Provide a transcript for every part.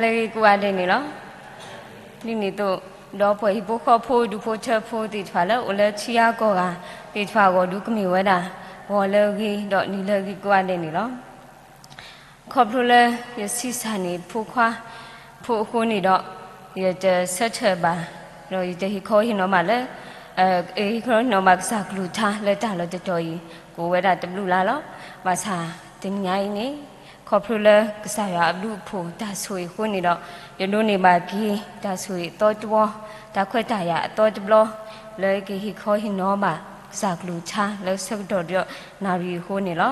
လၢအဂ့ၤကိးဂၤဒဲးန့ၣ်လီၤ. ဒ်န့ၣ်အသိး ဒီးပှၤဟံၣ်ဖိဃီဖိ ဒူဖိထၢဖိသ့ၣ်တဖၣ်လၢအိၣ်လၢထံဂၤကီၢ်ဂၤသ့ၣ်တဖၣ်အဂီၢ်ဒုးကမ့ၢ်ဝဲဒၣ် ဂီၤလၢအဂ့ၤ ဒီးနံၤလၢအဂ့ၤကိးဂၤဒဲးန့ၣ်လီၤ. ခီဖျိလၢယဆံးစၢ်န့ၢ်ဖိခွါဖိအဃိန့ၣ်ဒီး ယတဆၢထၢၣ်ဘၣ် ဒီးယတဟ့ၣ်ခီဟ့ၣ်နီၤဘၣ်လၢ ဟ့ၣ်ခီဟ့ၣ်နီၤဘၣ်ကစၢ်ကလုၢ်ကထါလၢတၢ်လီၢ်တတီၤအံၤ ကအိၣ်ဝဲဒၣ်တဘျုးလါလီၤ. ဘၣ်ဆၣ်တနံၤညါအံၤန့ၣ် ခီဖျိလၢကစၢ်ယွၤအဘျုးအဖှိၣ်တၢ်ဆိၣ်ဂ့ၤအဃိန့ၣ်ဒီး ယဒိးန့ၢ်ဘၣ်က့ၤ တၢ်ဆိၣ်ဂ့ၤအသီတဝီ တၢ်ခွဲးတၢ်ယာ်အသီတဘျီ လၢကဟ့ၣ်ခီဟ့ၣ်နီၤဘၣ် ကစၢ်ကလုၢ်ကထါလၢဆၢကတီၢ်ဒီး နၣ်ရံၣ်အဃိန့ၣ်လီၤ.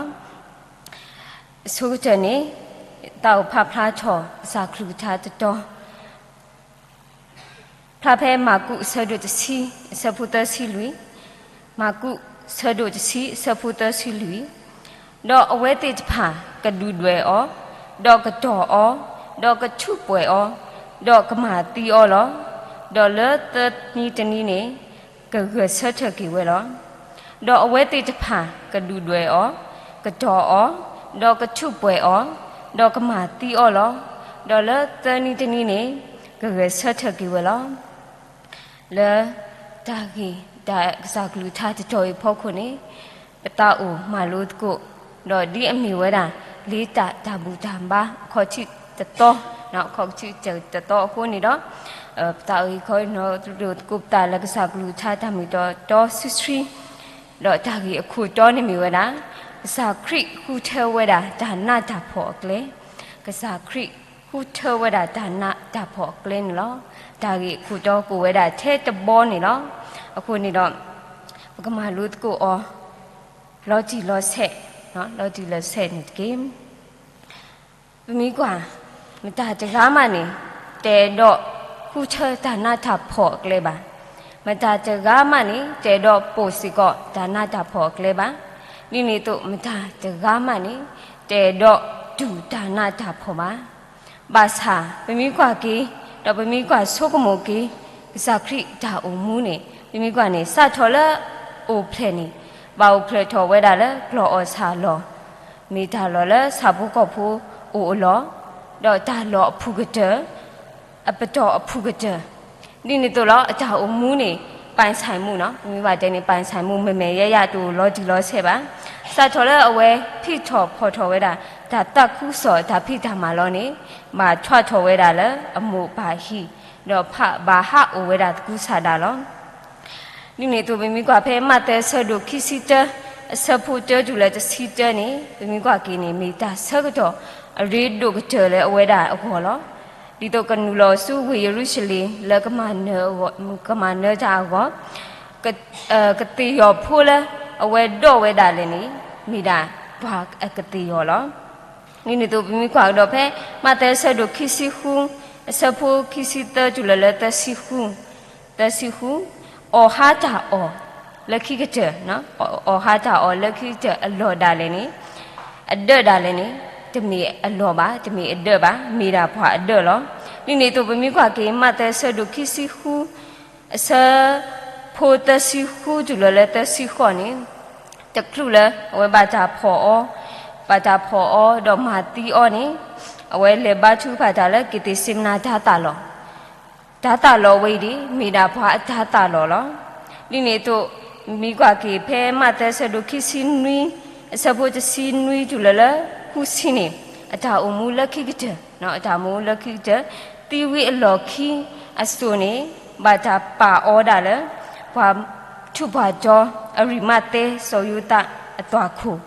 အဆိကတၢၢ်န့ၣ် သးအိၣ်ဖးဖျါထီၣ် ကစၢ်ကလုၢ်ကထါတတီၤ ဖျါဖဲမၢ်ကူး အဆၢဒိၣ်တဆံ အဆၢဖိသၢဆံလွံၢ်, မၢ်ကူး အဆၢဒိၣ်တဆံ အဆၢဖိသၢဆံလွံၢ်, ဒီးအဝဲသ့ၣ်တဖၣ်ကဒုၣ်ဒွဲၣ်အီၤ, ဒီးကတီၤအီၤ, ဒီးကထူးပှဲၤအီၤ, ဒီးကမၤသံအီၤလီၤ. ဒီးလၢသၢနံၤတနံၤန့ၣ် ကဂဲၤဆၢထၢၣ်က့ၤဝဲလီၤ. ဒီးအဝဲသ့ၣ်တဖၣ်ကဒုၣ်ဒွဲၣ်အီၤ, ကတီၤအီၤ, ဒီးကထူးပှဲၤအီၤ, ဒီးကမၤသံအီၤလီၤ. ဒီးလၢသၢနံၤတနံၤန့ၣ် ကဂဲၤဆၢထၢၣ်က့ၤဝဲလီၤ. လၢတၢ်ဂ့ၢ်တၢ်ကစၢ်ကလုၢ်ကထါတတီၤအံၤအဖီခိၣ်န့ၣ် ပသးအိၣ်မၤလိသကိး ဒီးဒ်အမ့ၢ်ဝဲဒၣ် လ့တၢ်တၢ်ဘူၣ်တၢ်ဘါ အခီၣ်ထံးတသီ, အခီၣ်ထံးတသီအဃိန့ၣ်ဒီး ပသးအိၣ်ဟ့ၣ်ခီဟ့ၣ်နီၤလိာ်သကိးပသးလၢကစၢ်ကလုၢ်ကထါတၢ်မ့ၢ်တၢ်တီစုဆှံ, ဒီးတၢ်ဂ့ၢ်အခိၣ်တီန့ၣ်မ့ၢ်ဝဲဒၣ် ကစၢ်ခရံာ်ဃုထၢဝဲဒၣ်တၢ်နးတၢ်ဖှီၣ်အကျဲ, ကစၢ်ခရံာ်ဃုထၢဝဲဒၣ်တၢ်နးတၢ်ဖှီၣ်အကျဲန့ၣ်လီၤ. တၢ်ဂ့ၢ်အခိၣ်တီကအိၣ်ဝဲဒၣ်ထဲတဘီန့ၣ်လီၤ. အဃိန့ၣ်ဒီး ပကမၤလိသကိးအီၤ လီၤတံၢ်လီၤဆဲး, လီၤတံၢ်လီၤဆဲးန့ၣ်တက့ၢ်. ပမ့ၢ်ကွၢ် မတၤတဂၤမးန့ၣ် တအဲၣ်ဒိးဃုထၢတၢ်နးတၢ်ဖှီၣ်အကျဲဘၣ်. မတၤတဂၤမးန့ၣ် တအဲၣ်ဒိးပိာ်စ့ၢ်ကီးတၢ်နးတၢ်ဖှီၣ်အကျဲဘၣ်. ဒ်န့ၣ်အသိး မတၤတဂၤမးန့ၣ် တအဲၣ်ဒိးတူၢ်တၢ်နးတၢ်ဖှီၣ်ဘၣ်. ဘၣ်ဆၣ် ပမ့ၢ်ကွၢ်က့ၤ ဒီးပမ့ၢ်ကွၢ်ဆိကမိၣ်က့ၤ ကစၢ်ခရံာ်တၢ်အိၣ်မူန့ၣ် ပမ့ၢ်ကွၢ်န့ၣ် စးထီၣ်လၢအိၣ်ဖျဲၣ်န့ၣ် ဘၣ်အိၣ်ဖျဲၣ်ထီၣ်ဝဲဒၣ်လၢကျီၢ်အီၣ်ဆၣ်အလီၢ်, မ့ၢ်တၢ်လီၢ်လၢဆၣ်ဖိကီၢ်ဖိအိၣ်အလီၢ်, ဒီးတၢ်လီၢ်အဖုၣ်ကတၢၢ် အပတီၢ်အဖုၣ်ကတၢၢ်, ဒ်န့ၣ်အသိးလီၤ အတၢ်အိၣ်မူန့ၣ် ပၢၢ်ဆၢၣ်မူနီၤ, ပမ့ၢ်ဘၣ်တဲန့ၣ် ပၢၢ်ဆၢၣ်မူ မဲာ်မဲာ်ယဲယဲတအိၣ်လီၤတံၢ်လီၤဆဲးဘၣ်. စးထီၣ်လၢအဝဲဖံးထီၣ်ဖီၣ်ထီၣ်ဝဲဒၣ် တၢ်သးခုကစီၣ်တၢ်ဖံးတၢ်မၤလီၤန့ၣ် ဘၣ်ထွးထီၣ်ဝဲဒၣ်လၢအမိၢ်ပၢ်ဟံၣ်, ဒီးဖးဘၣ်ဟးအိၣ်ဝဲဒၣ်သကူစးဒၣ်လီၤ. ဒ်န့ၣ်အသိး ပမ့ၢ်ကွၢ်ဖဲမးသဲအဆၢဒိၣ်ခံဆံတၢ အဆၢဖိတၢတုၤလၢတဆံတၢန့ၣ် ပမ့ၢ်ကွၢ်က့ၤန့ၣ် မ့ၢ်တၢ်ဆၢကတီၢ်အရ့ဒိၣ်ကတၢၢ်လၢအဝဲဒၣ်အဂီၢ်လီၤ. ဒ်သိးကနုာ်လီၤဆူဝ့ၢ်ယရူၤၡလ့ၣ်လၢကမၤနၢၤအဂီၢ်, ကမၤနၢၤတၢ်အဂီၢ်, ကသ့ၣ်ယီၤဖိလၢအဝဲဒိးဝဲဒၣ်လဲာ်န့ၣ် မ့ၢ်ဒၣ်ပှၤအကသ့ၣ်ယီၤလီၤ. ဒ်န့ၣ်အသိး ပမ့ၢ်ကွၢ်ကဒီးဖဲ မးသဲအဆၢဒိၣ်ခံဆံဃု အဆၢဖိခံဆံသၢတုၤလၢလၢသၢဆံဃု, သၢဆံဃု, အီၣ်ဟါတၢ်အီၣ်လၢခံကတၢၢ်, အီၣ်ဟါတၢ်အီၣ်လၢခံကတၢၢ်အလီၢ်ဒၣ်လဲာ်န့ၣ်, အဒၢးဒၣ်လဲာ်န့ၣ်, တမ့ၢ်အလီၢ်ဘၣ်, တမ့ၢ်အဒၢးဘၣ်, မ့ၢ်ဒၣ်ပှၤအဒၢးလီၤ. ဒ်န့ၣ်အသိး ပမ့ၢ်ကွၢ်က့ၤ မးသဲအဆၢဒိၣ်ခံဆံဃု အဆၢဖိသၢဆံဃုတုၤလၢလၢသၢဆံဃိးန့ၣ်, တချုးလၢအဝဲဘၣ်တၢ်ဖီၣ်အီၤ, ဘၣ်တၢ်ဖီၣ်အီၤဒီးမၤသံအီၤန့ၣ်, အဝဲလဲၤဘါထုကဖၣ်တၢ်လၢက့ၤသ့းစ့မနၤတၤသၣ်လီၢ်, တၤသၣ်လီၢ်ဝဲအံၤဒၣ် မ့ၢ်ဒၣ်ပှၤအတၤသၣ်လီၢ်လီၤ. ဒ်န့ၣ်အသိး မ့ၢ်ကွၢ်က့ၤဖဲမးသဲအဆၢဒိၣ်ခံဆံနွံ အဆၢဖိတဆံနွံတုၤလၢလၢဃုဆံန့ၣ်, အတၢ်အိၣ်မူလၢခံကတၢၢ်, အတၢ်အိၣ်မူလၢခံကတၢၢ်, သံဝံၤအလီၢ်ခံအစိၤန့ၣ် ဘၣ်တၢ်ပာ်အီၤဒၣ်လၢ ပှၤထူးပှၤတီၤ အရံးမးသဲစီၤယိၤသးအသွၣ်ခိၣ်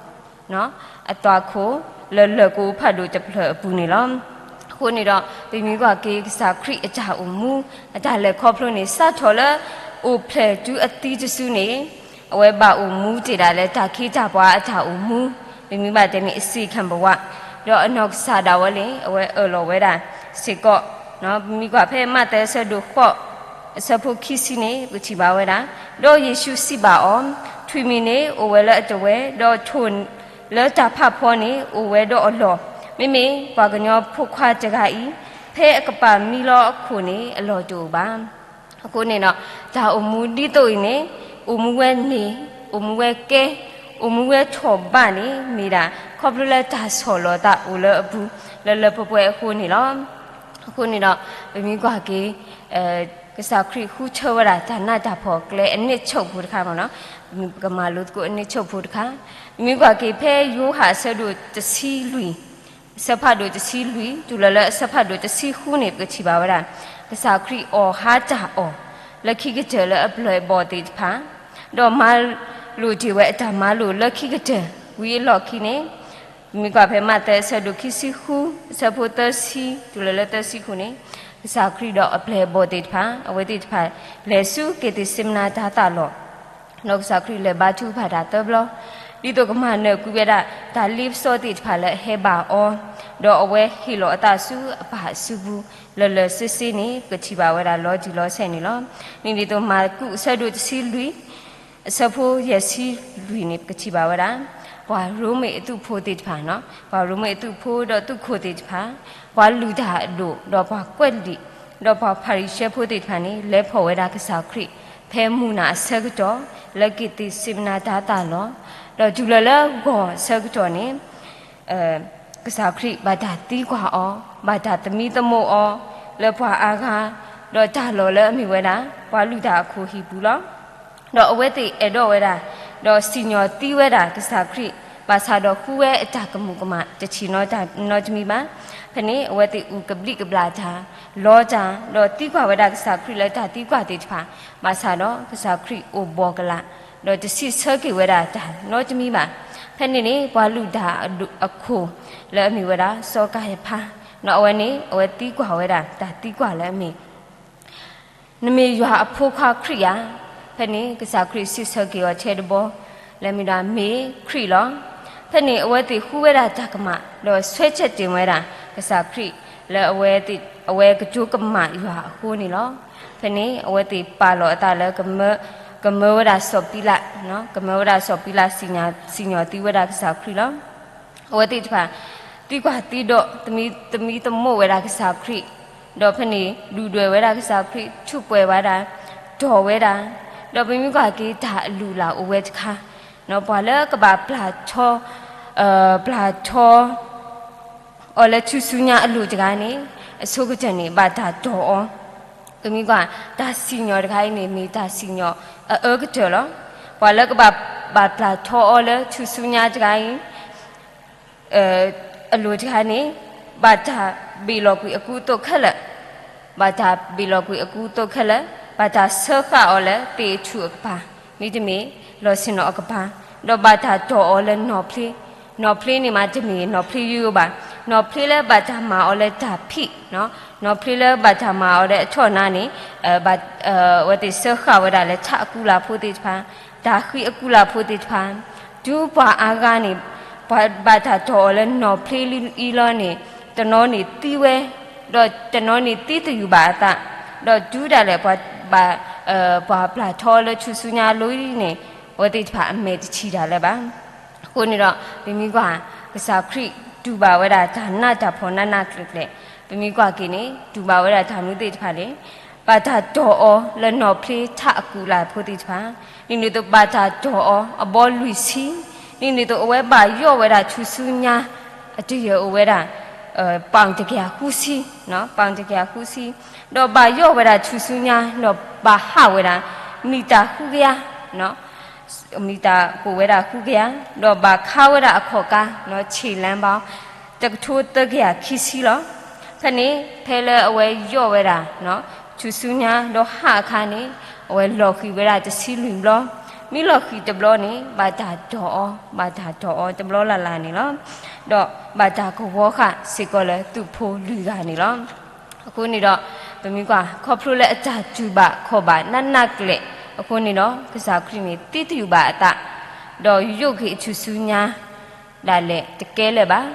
အသွၣ်ခိၣ်လၢလၢၢ်ကအိဖးဒိၣ်တဖျၢၣ်အပူၤန့ၣ်လီၤ. အဃိန့ၣ်ဒီး ပမ့ၢ်ကွၢ်က့ၤကစၢ်ခရံာ်အတၢ်အိၣ်မူ အတၢ်လဲၤခီဖျိန့ၣ် စးထီၣ်လၢအိၣ်ဖျဲၣ်တုၤအသံတစုန့ၣ်, အဝဲဘၣ်အိၣ်မူတ့ၢ်ဒၣ်လၢတၢ်ခ့တၢ်ပှၤအတၢ်အိၣ်မူ, ပမ့ၢ်ဘၣ်တဲန့ၣ် အစ့ၢ်ခၣ်ဘဝ, ဒီးအနီၢ်ကစၢ်ဒၣ်ဝဲန့ၣ် အဝဲအၢၣ်လီၤဝဲဒၣ်စ့ၢ်ကီး, ပမ့ၢ်ကွၢ်ဖဲမးသဲအဆၢဒိၣ်ဃိး အဆၢဖိခံဆံန့ၣ် ပထံၣ်ဘၣ်ဝဲဒၣ်, ဒီးယ့ၣ်ၡူးစံးဘၣ်အီၤ, ထွံၣ်မံၤန့ၣ်အိၣ်ဝဲလၢအတဝဲ, ဒီးထိၣ်လၢတၢ်ဖးဖီန့ၣ်အိၣ်ဝဲဒီးအလီၢ်, မ့မ့ၢ်ပှၤကညီဖိခွါတဂၤအံၤ, ဖဲအကပၤမံလီၤအခိၣ်န့ၣ် အလီၢ်တအိၣ်ဘၣ်. အဃိန့ၣ်ဒီး တၢ်အိၣ်မူဒ်သိးအံၤန့ၣ် အိၣ်မူဝဲန့ၣ်, အိၣ်မူဝဲကဲ, အိၣ်မူဝဲထီၣ်ဘးန့ၣ် မ့ၢ်ဒၣ်ခီဖျိလၢတၢ်ဆီၣ်လီၤသးအိၣ်လၢအပူၤ လၢလၢပှဲၤပှဲၤအဃိန့ၣ်လီၤ. အဃိန့ၣ်ဒီး ပမ့ၢ်ကွၢ်က့ၤ ကစၢ်ခရံာ်ဃုထၢဝဲဒၣ်တၢ်နးတၢ်ဖှီၣ်အကျဲအနံၣ်ဆၢဖိတခါမ့ၢ်နီၤ, ပကမၤလိသကိးအနံၣ်ဆၢဖိတခါ, ပမ့ၢ်ကွၢ်က့ၤဖဲယိၤဟၣ်အဆၢဒိၣ်တဆံလွံၢ် အဆၢဖးဒိၣ်တဆံလွံၢ် တုၤလီၤလၢအဆၢဖးဒိၣ်တဆံဃုန့ၣ် ပကထံၣ်ဘၣ်ဝဲဒၣ် ကစၢ်ခရံာ်အီၣ်ဟါတၢ်အီၣ် လၢခံကတၢၢ်လၢအဘျီၣ်အဘီၣ်သ့ၣ်တဖၣ်, ဒီးမၤလိာ်တ့ၢ်ဝဲအတၢ်မၤလိာ်လၢခံကတၢၢ် ဝံၤအလီၢ်ခံန့ၣ် ပမ့ၢ်ကွၢ်ဖဲမးသဲအဆၢဒိၣ်ခံဆံဃု အဆၢဖိသၢဆံ တုၤလီၤလၢသၢဆံဃုန့ၣ်, ကစၢ်ခရံာ်ဒီးအပျဲၢ်အဘီၣ်သ့ၣ်တဖၣ် အဝဲသ့ၣ်တဖၣ် လဲၤဆူက့ၤသ့းစ့မနၤတၤသၣ်လီၢ် ဒီးကစၢ်ခရံာ်လဲၤဘါထုကဖၣ်တၢ်သၢဘျီ, ဒ်သိးကမၤနၢၤကွံာ်ဝဲဒၣ် တၢ်လ့ပစီသ့ၣ်တဖၣ်လၢအဟဲဘၣ်အီၤ, ဒီးအဝဲဟ့ၣ်လီၤအသးဆူအပၢ်အစုပူၤ လၢာ်လၢာ်ဆ့ဆ့န့ၣ် ပကထံၣ်ဘၣ်ဝဲဒၣ်လီၤတံၢ်လီၤဆဲးန့ၣ်လီၤ. န့ၣ်ဒ်သိးမၢ်ကူးအဆၢဒိၣ်တဆံလွံၢ် အဆၢဖိယဲၢ်ဆံလွံၢ်န့ၣ် ပကထံၣ်ဘၣ်ဝဲဒၣ် ပှၤရိမ့ၤအသုးဖိသ့ၣ်တဖၣ်, ပှၤရိမ့ၤအသုးဖိဒီးသုးခိၣ်သ့ၣ်တဖၣ်, ပှၤလုၢ်တၢ်အဒိၣ် ဒီးပှၤကွဲးလံာ် ဒီးပှၤဖၤရံၤၡဲဖိသ့ၣ်တဖၣ်န့ၣ် လဲၤဖီၣ်ဝဲဒၣ်ကစၢ်ခရံာ် ဖဲမုၢ်နၤအဆၢကတီၢ် လၢက့ၤသ့းစ့မနၤတၤသၣ်လီၢ်, ဒီးတုၤလီၤလၢဂီၤအဆၢကတီၢ်န့ၣ် ကစၢ်ခရံာ်ဘၣ်တၢ်သံကွၢ်အီၤ, ဘၣ်တၢ်သမံသမိးအီၤ လၢပှၤအါဂၤ, ဒီးတၢ်လီၢ်လၢအမ့ၢ်ဝဲဒၣ် ပှၤလုၢ်တၢ်အခိၣ်ဟံၣ်ပူၤလီၤ. ဒီးအဝဲသ့ၣ်အဲၣ်ဒိးဝဲဒၣ်, ဒီးစံၣ်ညီၣ်သံဝဲဒၣ်ကစၢ်ခရံာ် ဘၣ်ဆၣ်ဒီးဃုဝဲအတၢ်ကမူးကမၣ်တထံၣ်နီတမံၤဘၣ်. ဖဲန့ၣ် အဝဲသ့ၣ်အုၣ်ကဘျံးကဘျၣ်တၢ်, လီတၢ်, ဒီးသံကွၢ်ဝဲဒၣ်ကစၢ်ခရံာ်လၢတၢ်သံကွၢ်သ့ၣ်တဖၣ်, ဘၣ်ဆၣ်ဒီးကစၢ်ခရံာ်အိၣ်ဘှီၣ်ကလာ်, ဒီးတစံးဆၢက့ၤဝဲဒၣ်တၢ်နီတမံၤဘၣ်. ဖဲန့ၣ်န့ၣ် ပှၤလုၢ်တၢ်အခိၣ်လၢအမ့ၢ်ဝဲဒၣ် စီၤကၤယဖါ, ဒီးအဝဲန့ၣ် အဝဲသံကွၢ်ဝဲဒၣ်တၢ်သံကွၢ်လၢအမ့ၢ် နမ့ၢ်ယွၤအဖိခွါခရံာ်ဧါ. ဖဲန့ၣ် ကစၢ်ခရံာ်စံးဆၢက့ၤအီၤထဲတဘီ လၢမ့ၢ်ဒၣ်မ့ၢ်ခရံာ်လီၤ. ဖဲန့ၣ် အဝဲသ့ၣ်ဃုဝဲဒၣ်တၢ်ကမၣ် ဒီးဆွဲဆဲးတ့ၢ်ဝဲဒၣ် ကစၢ်ခရံာ် လၢအဝဲကတိၤကမၣ်ယွၤအဃိန့ၣ်လီၤ. ဖဲန့ၣ် အဝဲသ့ၣ်ပာ်လီၤအသးလၢ ကမၢဝဲဒၣ်စီၤပံလး, ကမၢဝဲဒၣ်စီၤပံလး စံၣ်ညီၣ်သံဝဲဒၣ်ကစၢ်ခရံာ်လီၤ. အဝဲသ့ၣ်တဖၣ် သံကွၢ်သံဒိး သမံသမိးဝဲဒၣ်ကစၢ်ခရံာ်, ဒီးဖဲန့ၣ် ဒုၣ်ဒွဲၣ်ဝဲဒၣ်ကစၢ်ခရံာ်, ထူးပှဲၤဝဲဒၣ်, တီၢ်ဝဲဒၣ်, ဒီးပမ့ၢ်ကွၢ်က့ၤတၢ်အလုၢ်အလၢ်အိၣ်ဝဲတခါ, ပှၤလၢကဘၣ်ပျၢ်ထီ, ပျၢ်ထီ အီၤလၢထူၣ်စုညါအလိၤတဂၤန့ၣ် အဆိကတၢၢ်န့ၣ် ဘၣ်တၢ်တီၢ်အီၤ, ပမ့ၢ်ကွၢ် တၢ်စံၣ်ညီၣ်တခါအံၤန့ၣ် မ့ၢ်တၢ်စံၣ်ညီၣ်အအၢကတၢၢ်လီၤ. ပှၤလၢကဘၣ် ဘၣ်ပျၢ်ထီအီၤလၢထူၣ်စုညါတဂၤအံၤ အလိၤတဂၤန့ၣ် ဘၣ်တၢ်ဘ့ၣ်လီၤကွံာ်အကူအသိးခဲလၢာ်, ဘၣ်တၢ်ဘ့ၣ်လီၤကွံာ်အကူအသိးခဲလၢာ်, ဘၣ်တၢ်စၢဃာ်အီၤလၢသ့ၣ်အထူၣ်အကပၤ, မ့တမ့ၢ် လီၤဆ့ၣ်နီၤအကပၤ, ဒီးဘၣ်တၢ်တီၢ်အီၤလၢနီၣ်ဖျ့, နီၣ်ဖျ့န့ၣ်မးတမ့ၢ်နီၣ်ဖျ့ယိယိဘၣ်, နီၣ်ဖျ့လၢဘၣ်တၢ်မၤအီၤလၢတၢ်ဖံး, နီၣ်ဖျ့လၢဘၣ်တၢ်မၤအီၤလၢအထီၣ်နါန့ၣ် အဝဲသ့ၣ်စၢဃာ်ဝဲဒၣ်လၢထးအကူလၢ်ဖိသ့ၣ်တဖၣ်, တၢ်ဃံအကူလၢ်ဖိသ့ၣ်တဖၣ်, တုၤပှၤအါဂၤန့ၣ် ပှၤဘၣ်တၢ်တီၢ်အီၤလၢနီၣ်ဖျ့လံအံၤလီၤန့ၣ် တနီၤန့ၣ်သံဝဲ, ဒီးတနီၤန့ၣ်သံတယုၢ်ဘၣ်အသး, ဒီးတုၤဒၣ်လဲာ် ပှၤဘၣ် ပှၤပျၢ်ထီလၢထူၣ်စုညါအလိၤအံၤန့ၣ် အဝဲသ့ၣ်တဖၣ်အမဲာ်တဆံၣ်တၢ်လၢၤဘၣ်. အဃိန့ၣ်ဒီး ပမ့ၢ်ကွၢ် ကစၢ်ခရံာ်တူၢ်ဘၣ်ဝဲဒၣ်တၢ်နးတၢ်ဖှီၣ်နးနးကျဲၤကျဲၤ, ပမ့ၢ်ကွၢ်က့ၤန့ၣ် တူၢ်ဘၣ်ဝဲဒၣ်တၢ်မနုၤသ့ၣ်တဖၣ်န့ၣ် ဘၣ်တၢ်တီၢ်အီၤလၢနီၣ်ဖျ့ထးအကူလၢ်ဖိသ့ၣ်တဖၣ်, ဒ်န့ၣ်အသိးဘၣ်တၢ်တီၢ်အီၤအဘီလွံၢ်ဆံ, ဒ်န့ၣ်အသိးအဝဲဘၣ်ယီၣ်ဝဲဒၣ်ထူၣ်စုညါ အတယၢၢ်အိၣ်ဝဲဒၣ် ပီၣ်တကယၤဃုဆံ, ပီၣ်တကယၤဃုဆံ, ဒီးဘၣ်ယီၣ်ဝဲဒၣ်ထူၣ်စုညါ ဒီးဘၣ်ဟးဝဲဒၣ် မံၤတၢ်ဃုကယၤ, မံၤတၢ်ကိၣ်ဝဲဒၣ်ဃုကယၤ, ဒီးဘၣ်ခါဝဲဒၣ်အခီၣ်ကါ ဆံးလၢဘၣ် တကထိသၢကယၤခံဆံလီၤ. ဖဲန့ၣ် ဖဲလၢအဝဲယီၣ်ဝဲဒၣ် ထူၣ်စုညါဒီးဟးအခါန့ၣ် အဝဲလီၤဃံၤဝဲဒၣ်တဆံလွံၢ်ဘျီ, မ့ၢ်လီၤဃံၤတဘျီန့ၣ် ဘၣ်တၢ်တီၢ်အီၤ, ဘၣ်တၢ်တီၢ်အီၤတဘျီလၢ်လၢ်န့ၣ်လီၤ. ဒီးဘၣ်တၢ်ကဝီၤဃာ်စ့ၢ်ကီးလၢသုးဖိလွံၢ်ဂၤန့ၣ်လီၤ. အဃိန့ၣ်ဒီး ပမ့ၢ်ကွၢ် ခီဖျိလၢအတၢ်တူၢ်ဘၣ်ခီၣ်ဘၣ်နးနးကျဲၤအဃိန့ၣ်ဒီး ကစၢ်ခရံာ်န့ၣ် သံတယုၢ်ဘၣ်အသး, ဒီးယိၣ်က့ၤအထူၣ်စုညါ ဒၣ်လဲာ်တကဲလၢၤဘၣ်.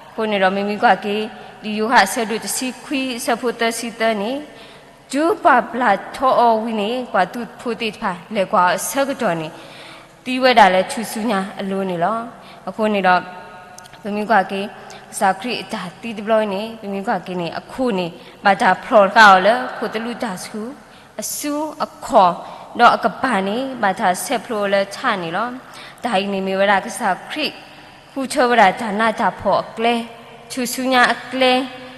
အဃိန့ၣ်ဒီး မ့မ့ၢ်ကွၢ်က့ၤ လံာ်ယိၤဟၣ်အဆၢဒိၣ်တဆံခွံအဆၢဖိသၢဆံသၢန့ၣ်, တုၤပှၤပျၢ်ထီအီၤဝံၤန့ၣ် ပှၤသုးဖိသ့ၣ်တဖၣ် လဲၤကွၢ်အီၤအဆၢကတီၢ်န့ၣ် သံဝဲဒၣ်လၢထူၣ်စုညါအလိၤန့ၣ်လီၤ. အဃိန့ၣ်ဒီး ပမ့ၢ်ကွၢ်က့ၤ ကစၢ်ခရံာ်အတၢ်သံတဘျီအံၤန့ၣ် ပမ့ၢ်ကွၢ်က့ၤန့ၣ် အခိၣ်န့ၣ် ဘၣ်တၢ်ဖျီၣ်ဃာ်အီၤလၢခိၣ်သလုးတၢ်ဆှုၣ် အစုအခီၣ် ဒီးအကပၤန့ၣ် ဘၣ်တၢ်ဆဲးဖျိးလၢထးန့ၣ်လီၤ. တၢ်အံၤန့ၣ်မ့ၢ်ဝဲဒၣ်ကစၢ်ခရံာ် ဃုထၢဝဲဒၣ်တၢ်နးတၢ်ဖှီၣ်အကျဲ, ထူၣ်စုညါအကျဲ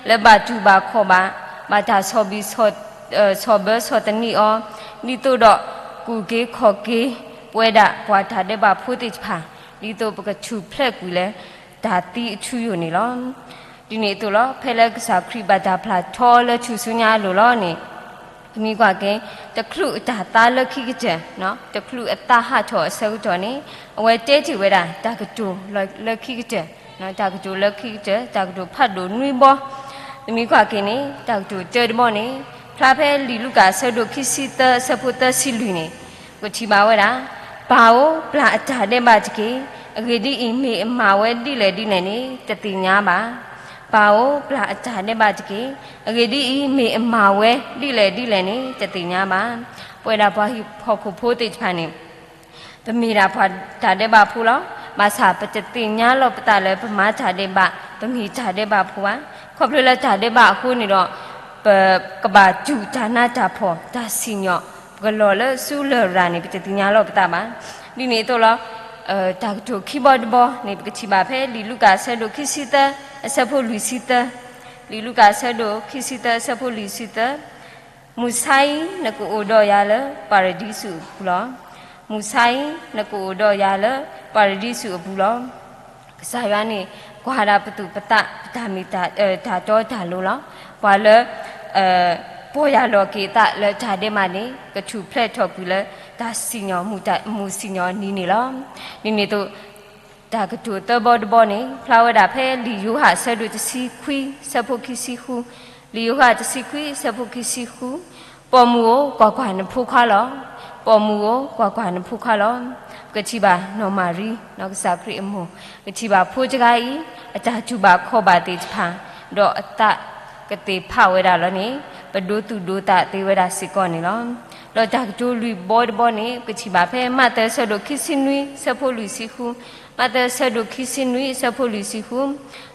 လၢဘၣ်တူၢ်ဘၣ်ခီၣ်ဘၣ် ဘၣ်တၢ်ဆီၣ်ဘံၣ်ဆီၣ်ဘၢဆီၣ်သနံးအီၤ, ဒ်သိးဒီးကူၣ်က့ၤခီၣ်က့ၤပဝဲဒၣ်ပှၤတၢ်ဒဲးဘးဖိသ့ၣ်တဖၣ်, ဒ်သိးပကထူၣ်ဖျဲးကွံာ်လၢ တၢ်သံအထူအယိာ်န့ၣ်လီၤ. ဒ်န့ၣ်အသိးလီၤ, ဖဲလၢကစၢ်ခရံာ်ဘၣ်တၢ်ပျၢ်ထီလၢထူၣ်စုညါအလိၤလီၤန့ၣ်, ပမ့ၢ်ကွၢ်က့ၤ တချုးအတၢ်သါလၢခံကတၢၢ်, တချုးအသးဟးထီၣ်အဆၢကတီၢ်န့ၣ်, အဝဲတဲတ့ၢ်ဝဲဒၣ် တၢ်ကတိၤလၢခံကတၢၢ်, တၢ်ကတိၤလၢခံကတၢၢ်, တၢ်ကတိၤဖးဒိၣ်နွံဘီ, ပမ့ၢ်ကွၢ်က့ၤန့ၣ် တၢ်ကတိၤတၢတဘီန့ၣ်, ဖျါဖဲလံာ်လူၤကၣ်အဆၢဒိၣ်ခံဆံသၢအဆၢဖိသၢဆံလွံၢ်န့ၣ်, ပကထံၣ်ဘၣ်ဝဲဒၣ်, ပၢ်ဧၢ, ပျၢ်အတၢ်ဒဲးဘးတက့ၢ်. အဂ့ၢ်ဒ်အံၤ, မ့ၢ်အမၤဝဲဒ်လဲၣ်ဒ်လဲၣ်န့ၣ် တသ့ၣ်ညါဘၣ်. ပၢ်ဧၢ, ပျၢ်အတၢ်ဒဲးဘးတက့ၢ်. အဂ့ၢ်ဒ်အံၤ, မ့ၢ်အမၤဝဲဒ်လဲၣ်ဒ်လဲၣ်န့ၣ် တသ့ၣ်ညါဘၣ်. ပဝဲဒၣ်ပှၤဟံၣ်ဖိဃီဖိသ့ၣ်တဖၣ်န့ၣ် ပမ့ၢ်ဒၣ်ပှၤတၢ်ဒဲးဘးဖိလီၤ. ဘၣ်ဆၣ်ပတသ့ၣ်ညါလီၤပသးလၢပမၤတၢ်ဒဲးဘး, ပမ့ၢ်တၢ်ဒဲးဘးဖိဘၣ်. ခီဖျိလၢတၢ်ဒဲးဘးအဃိန့ၣ်ဒီး, ပကဘၣ်တူၢ်တၢ်နးတၢ်ဖှီၣ်တၢ်စံၣ်ညီၣ်, ပကလီၤလၢဆူလရာ်န့ၣ် ပတသ့ၣ်ညါလီၤပသးဘၣ်. ဒ်န့ၣ်အသိးလီၤ, တၢ်ကတိၤခံဘီတဘီန့ၣ် ပကထံၣ်ဘၣ်ဖဲလံာ်လူၤကၣ်အဆၢဒိၣ်ခံဆံသၢအဆၢဖိလွံၢ်ဆံသၢ, လံာ်လူၤကၣ်အဆၢဒိၣ်ခံဆံသၢအဆၢဖိလွံၢ်ဆံသၢ မုၢ်ဆါအံၤ နကအိၣ်ဒီးယၤလၢပၤရဒံစူးအပူၤလီၤ. မုၢ်ဆါအံၤ နကအိၣ်ဒီးယၤလၢပၤရဒံစူးအပူၤလီၤ. ကစၢ်ယွၤန့ၣ် ကွၢ်ဒၣ်ပသူၣ်ပသး ပတၢ်မ့ၢ်တၢ်တီတၢ်လိၤလီၤ. ပှၤလၢ ပီၢ်ယၢ်လီၤက့ၤအသးလၢတၢ်ဒဲးဘးန့ၣ် ကထူၣ်ဖျဲးထီၣ်ကွံာ်လၢတၢ်စံၣ်ညီၣ်မူးစံၣ်ညီၣ်နံၤန့ၣ်လီၤ. ဒ်န့ၣ်အသိး တၢ်ကတိၤသၢဘီတဘီန့ၣ် ဖျါဝဲဒၣ်ဖဲလံာ်ယိၤဟၣ်အဆၢဒိၣ်တဆံခွံအဆၢဖိခံဆံဃု, လံာ်ယိၤဟၣ်တဆံခွံအဆၢဖိခံဆံဃု, ပိာ်မုၣ်ဧၢ, ကွၢ်ကွၢ်နဖိခွါလီၤ. ပိာ်မုၣ်ဧၢ, ကွၢ်ကွၢ်နဖိခွါလီၤ. ပကထံၣ်ဘၣ်နီၢ်မၤရံ နီၢ်ကစၢ်ခရံာ်အမိၢ်, ပကထံၣ်ဘၣ်ဖိတဂၤအံၤ အတၢ်တူၢ်ဘၣ်ခီၣ်ဘၣ်သ့ၣ်တဖၣ်, ဒီးအသးကသ့ၣ်ဖးဝဲဒၣ်လီၤန့ၣ် ပဒိသူၣ်ဒိသးသ့ဝဲဒၣ်စ့ၢ်ကီးန့ၣ်လီၤ. ဒီးတၢ်ကတိၤလွံၢ်ဘီတဘီန့ၣ် ပကထံၣ်ဘၣ်ဖဲမးသဲအဆၢဒိၣ်ခံဆံနွံအဆၢဖိလွံၢ်ဆံဃု, မးသဲအဆၢဒိၣ်ခံဆံနွံအဆၢဖိလွံၢ်ဆံဃု,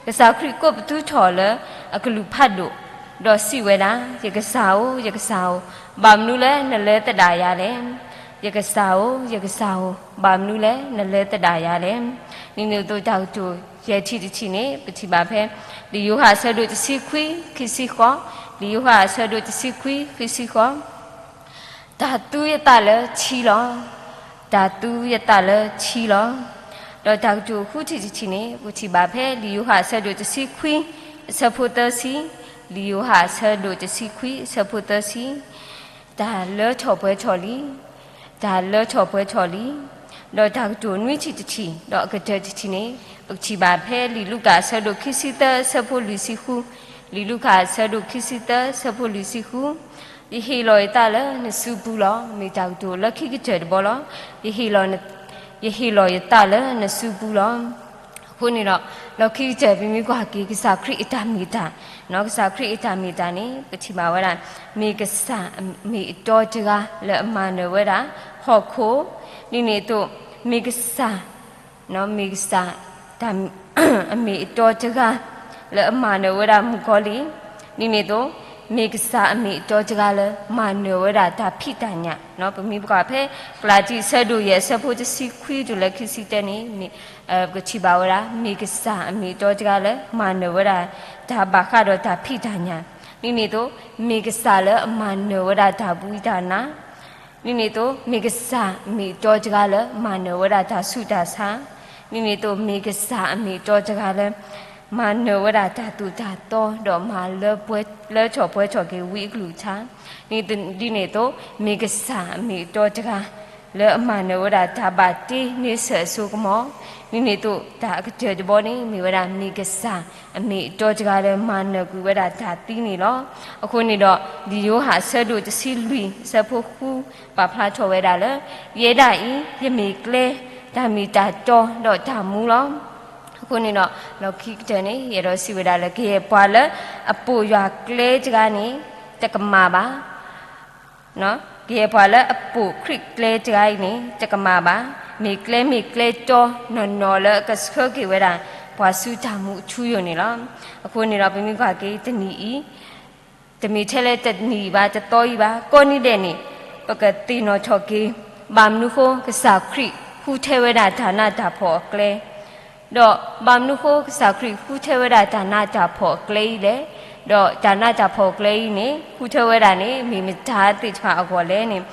ကစၢ်ခရံာ်ကိးပသူထီၣ်လၢအကလုၢ်ဖးဒိၣ်, ဒီးစံးဝဲဒၣ်, ယကစၢ်ဧၢ, ယကစၢ်ဧၢ, ဘၣ်မနုၤလၢနလဲၤသဒၣ်ယၤလဲၣ်. ယကစၢ်ဧၢ, ယကစၢ်ဧၢ, ဘၣ်မနုၤလဲၣ်နလဲၤသဒၣ်ယၤလဲၣ်. ဒ်န့ၣ်အသိးတၢ်ကတိၤယဲၢ်ထံၣ်တထံၣ်န့ၣ် ပထံၣ်ဘၣ်ဖဲ လံာ်ယိၤဟၣ်အဆၢဒိၣ်တဆံခွံ, ခံဆံဃိး, လံာ်ယိၤဟၣ်အဆၢဒိၣ်တဆံခွံ, ခံဆံဃိး, တၢ်သူယသးလၢထံလီၤ. တၢ်သူယသးလၢထံလီၤ. ဒီးတၢ်ကတိၤဃုထံၣ်တထံၣ်န့ၣ် ပထံၣ်ဘၣ်ဖဲလံာ်ယိၤဟၣ်အဆၢဒိၣ်တဆံခွံ, အဆၢဖိသၢဆံ, လံာ်ယိၤဟၣ်အဆၢဒိၣ်တဆံခွံ, အဆၢဖိသၢဆံ, တၢ်လၢထီၣ်ပှဲၤထီၣ်လံ, တၢ်လၢထီၣ်ပှဲၤထီၣ်လံ. ဒီးတၢ်ကတိၤနွံထံၣ်တထံၣ် ဒီးအကတၢၢ်တထံၣ်န့ၣ် ပကထံၣ်ဘၣ်ဖဲလံာ်လူၤကၣ်အဆၢဒိၣ်ခံဆံသၢ အဆၢဖိလွံၢ်ဆံဃု, လံာ်လူၤကၣ်အဆၢဒိၣ်ခံဆံသၢ အဆၢဖိလွံၢ်ဆံဃု, ယဟ့ၣ်လီၤယသးလၢနစုပူၤလီၤ. မ့ၢ်တၢ်ကတိၤလၢခံကတၢၢ်တဘီလီၤ. ယဟ့ၣ်လီၤ, ယဟ့ၣ်လီၤယသးလၢနစုပူၤလီၤ. အဃိန့ၣ်ဒီး လီၢ်ခံကတၢၢ် ပမ့ၢ်ကွၢ်က့ၤကစၢ်ခရံာ်အတၢ်မ့ၢ်တၢ်, ကစၢ်ခရံာ်အတၢ်မ့ၢ်တၢ်န့ၣ် ပထံၣ်ဘၣ်ဝဲဒၣ် မ့ၢ်ကစၢ်အမ့ၢ်အတီတဂၤလၢအမၤနၢၤဝဲဒၣ်ဟီၣ်ခိၣ်, ဒ်န့ၣ်အသိး မ့ၢ်ကစၢ် မ့ၢ်ကစၢ် အမ့ၢ်အတီတဂၤ လၢအမၤနၢၤဝဲဒၣ်မုၣ်ကီၤလံၢ်, ဒ်န့ၣ်အသိး မ့ၢ်ကစၢ်အမ့ၢ်အတီတဂၤလၢ မၤနၢၤဝဲဒၣ်တၢ်ဖံးတၢ်ညၣ်, ပမ့ၢ်ပကွၢ်ဖဲ ကလၤတံ အဆၢဒိၣ်ယဲၢ် အဆၢဖိတဆံခွံတုၤလၢခံဆံတၢန့ၣ် ပကထံၣ်ဘၣ်ဝဲဒၣ် မ့ၢ်ကစၢ်အမ့ၢ်အတီတဂၤလၢ မၤနၢၤဝဲဒၣ် တၢ်ဘၣ်ဃးဒီးတၢ်ဖံးတၢ်ညၣ်, ဒ်န့ၣ်အသိး မ့ၢ်ကစၢ်လၢအမၤနၢၤဝဲဒၣ်တၢ်ဘှံးတၢ်နါ ဒ်န့ၣ်အသိး မ့ၢ်ကစၢ်အမ့ၢ်အတီတဂၤလၢ မၤနၢၤဝဲဒၣ်တၢ်ဆူးတၢ်ဆါ, ဒ်န့ၣ်အသိး မ့ၢ်ကစၢ်အမ့ၢ်အတီတဂၤလၢ မၤနၢၤဝဲဒၣ်တၢ်သိၣ်တၢ်သီ ဒီးမၤလၢပှဲၤလၢထီၣ်ပှဲၤထီၣ်က့ၤဝံအကလုၢ်ကထါ, ဒ်န့ၣ်အသိး မ့ၢ်ကစၢ်အမ့ၢ်အတီတဂၤ လၢအမၤနၢၤဝဲဒၣ်တၢ်ဘၣ်တ့န့ဆၢၣ်အစိကမီၤ, ဒ်န့ၣ်အသိး တၢ်အကတၢၢ်တဘီန့ၣ် မ့ၢ်ဝဲဒၣ် မ့ၢ်ကစၢ်အမ့ၢ်အတီတဂၤလၢ မၤနၢၤကွံာ်ဝဲဒၣ်တၢ်သံန့ၣ်လီၤ. အဃိန့ၣ်ဒီး လံာ်ယိၤဟၣ်အဆၢဒိၣ်တဆံလွံၢ် အဆၢဖိဃု ပာ်ဖျါထီၣ်ဝဲဒၣ်လၢ ယဲဒၣ်အံၤ ယမ့ၢ်ကျဲ, တၢ်မ့ၢ်တၢ်တီ ဒီးတၢ်မူလီၤ. အဃိန့ၣ်ဒီး လီၢ်ခံကတၢၢ်န့ၣ် ယအဲၣ်ဒိးစံးဝဲဒၣ်လၢ ကယဲၢ်ပှၤလၢအပိာ်ယွၤကျဲတဂၤန့ၣ် တကမၣ်ဘၣ် ကယဲၢ်ပှၤလၢအပိာ်ခရံာ်ကျဲတဂၤအံၤန့ၣ် တကမၣ်ဘၣ်. မ့ၢ်ကျဲမ့ၢ်ကျဲတီနီၢ်နီၢ်လၢအကဆှၢက့ၤဝဲဒၣ် ပှၤဆူတၢ်မူအထူအယိာ်န့ၣ်လီၤ. အဃိန့ၣ်ဒီး ပမ့ၢ်ကွၢ်က့ၤတနံၤအံၤ တမ့ၢ်ထဲလၢတနံၤအံၤဘၣ် တသီအံၤဘၣ် ကိးနံၤဒဲးန့ၣ် ပကသ့ၣ်နီၣ်ထီၣ်က့ၤ ဘၣ်မနုၤဃိကစၢ်ခရံာ်ဃုထၢဝဲဒၣ်တၢ်နးတၢ်ဖှီၣ်အကျဲ ဒီးဘၣ်မနုၤဃိကစၢ်ခရံာ်ဃုထၢဝဲဒၣ်တၢ်နးတၢ်ဖှီၣ်အကျဲအံၤလဲၣ်. ဒီးတၢ်နးတၢ်ဖှီၣ်ကျဲအံၤန့ၣ် ဃုထၢဝဲဒၣ်န့ၣ် မ့ၢ်မတၤသ့ၣ်တဖၣ်အဂီၢ်လဲၣ်န့ၣ်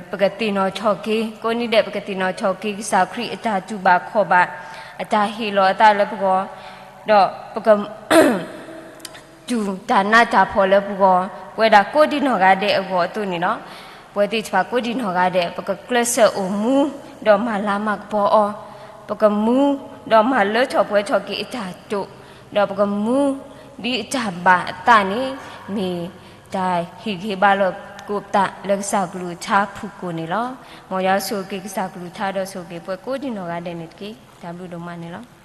ပကသ့ၣ်နီၣ်ထီၣ်က့ၤ ကိးနံၤဒဲး ပကသ့ၣ်နီၣ်ထီၣ်က့ၤကစၢ်ခရံာ်အတၢ်တူၢ်ဘၣ်ခီၣ်ဘၣ် အတၢ်ဟ့ၣ်လီၤအသးလၢပဂီၢ် ဒီးပက တူၢ်တၢ်နးတၢ်ဖှီၣ်လၢပဂီၢ် ပဝဲဒၣ်ကိးဒံနီၢ်ဂၤဒဲးအဂီၢ်အသိးန့ၣ်လီၤ. ပဝဲသ့ၣ်တဖၣ်ကိးဒံနီၢ်ဂၤဒဲး ပကကျဲးစၢးအိၣ်မူ ဒီးမၤလၤမၤကပီၤအီၤ, ပကမူ ဒီးမၤလၢထီၣ်ပှဲၤထီၣ်က့ၤအတၢ်တိာ်, ဒီးပကမူ ဒ်အတၢ်ဘၣ်အသးန့ၣ် မ့ၢ်တၢ်ဟ့ၣ်ဂံၢ်ဟ့ၣ်ဘါလိာ်သကိးပသးလၢကစၢ်ကလုၢ်ကထါဖုၣ်ကိာ်န့ၣ်လီၤ. မ်ယွၤဆိၣ်ဂ့ၤက့ၤကစၢ်ကလုၢ်ကထါဒီးဆိၣ်ဂ့ၤပှၤကိးဒံနီၢ်ဂၤဒဲးန့ၣ်တက့ၢ်. တၢ်ဘျုးဒိၣ်မးန့ၣ်လီၤ.